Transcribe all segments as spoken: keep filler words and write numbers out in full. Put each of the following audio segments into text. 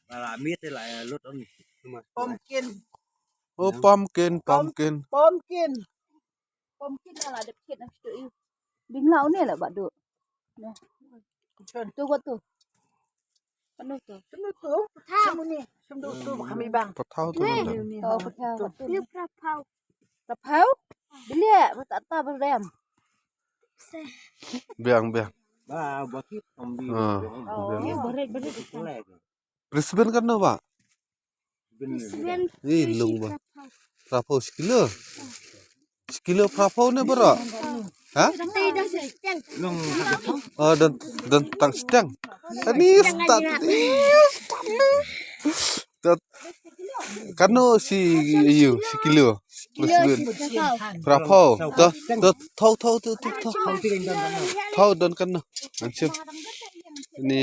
Ba la miet te la lut on. Pumpkin. Oh, pumpkin, pumpkin. Pumpkin. Pumpkin la dep kit na situ yu. Ding la une la ba du. Nah. Tu wat tu. Penuh tu. Penuh tu. Penuh ni. Sum du tu ba kami bang. Pathaw tu. Oh, pathaw. Ni pathaw. Pathaw? Bilik, mata ta berem. Biang, biang. Ba, ba ki kombi. Ah, oh, biang. Ni barit, barit. Brisbane kan no ba? Brisbane. Ni lung ba. Praphaw sekilo. Sekilo praphaw ne bro. Ha? Lung. Oh, dan, dan tang steng. Ani start. Start. Tat, kano si yu, si kilo. Brisbane. Praphaw. To, to, thaw, thaw, to, to, thaw. Thaw don kano. An sim. Ni,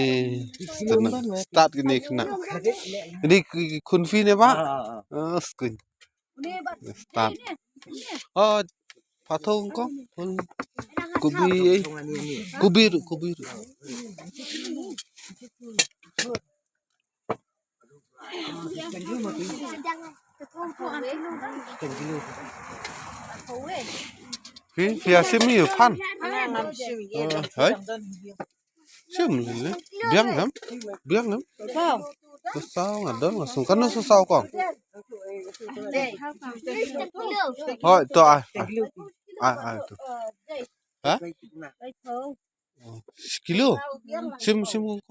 start kini kena. Ni khun fi ne ba? Ah, skun. Start. Oh, pathaw ko. Kubi, eh. Kubi, kubi. Phi, phi ïa sim ïa phan. Oh, hai. Sim lei. Biang em? Biang em? Saw. Saw nga don nga sum. Kano saw kong? Hoi, to ai. Ai, ai to. Ha? Oh, sekilo. Sim, sim kong.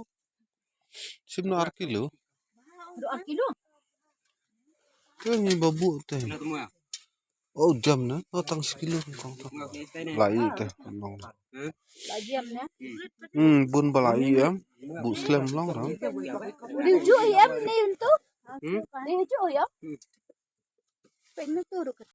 Sim na ar kilo. Dua kilo. Ke ni babu te. Oh, jam na. Oh, tang sekilo kong tang. Lai te. Nong. Lai jam na. Hmm, bun ba lai em. Bu slem long ram. Di ju em ni untuk. Di ju ya. Pek ni tu.